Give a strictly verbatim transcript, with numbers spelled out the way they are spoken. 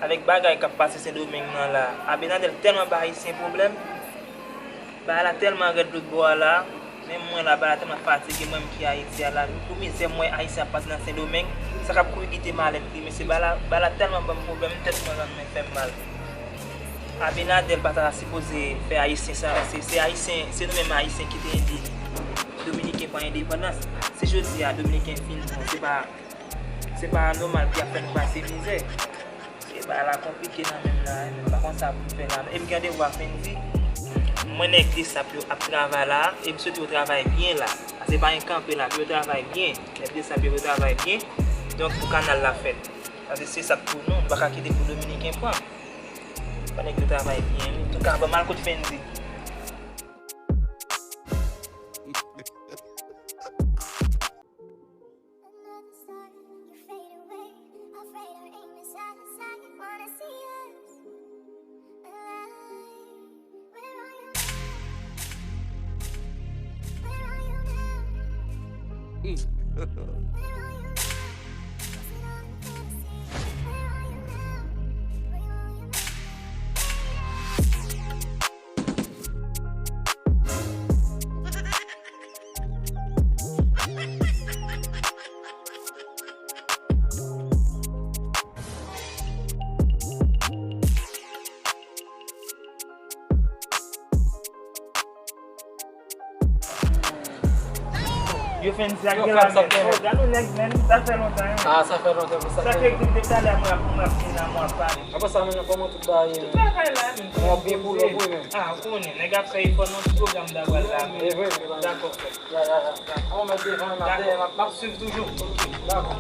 Avèk bagay k ap pase Sendomeng nan la, Abinader tèlman ba Ayisyen pwoblèm. Bagay la tèlman rèd lòt bò a la. Menm mwen la, bagay la tèlman fatige mwen menm ki Ayiti a la. Pou mizè m wè Ayisyen ap pase nan Sendomeng, sa k ap kouri kite malèt li. Mesye, bagay la, bagay la tèlman ban m pwoblèm, tèt mwen rann mwen fè m mal. Abinader pa ta sipoze fè Ayisyen sa, se, se Ayisyen, se nou menm Ayisyen ki te ede Dominiken pran endepandans. Si jodi a Dominiken fin pran, se pa, se pa nòmal pou y ap fè nou pase mizè. Se bagay la konplike nan men m la, men m pa konn sa pou m fè la. E m gen devwa Fendy. Mwen nèg Desap yo ap travay la, e m swete yo travay byen la. Se pa yon kanpe la, pou yo travay byen. Nèg Desap yo, yo travay byen. Donk, pou kanal la fèt. Paske se sa k pou nou, nou pa ka kite pou Dominiken pran. Fò nèg yo travay byen, wi. Antouka, ban m al kot Fendy. Yo fè n di ak Yo, gela, Fab, sa men. Fè Oh, gade yon nèg, men, sa fè lontan, wi. Ah, sa fè lontan pou sa. Sa fè ke depi talè, mwen ap, mwen ap vin la, mwen ap pale. Apre sa, men, kòman tout bagay ye, men? Tout bagay la, men. Mwen ap byen pou lòt, wi, men. Ah, ou konnen, nèg ap fè efò nan tout pwogram dabwal la, men. E vre, men. Dakò, frè. Ya, ya, ya. Dakò. An, mwen devan, m ap, Dakò. m ap, m ap swiv toujou. Dakò.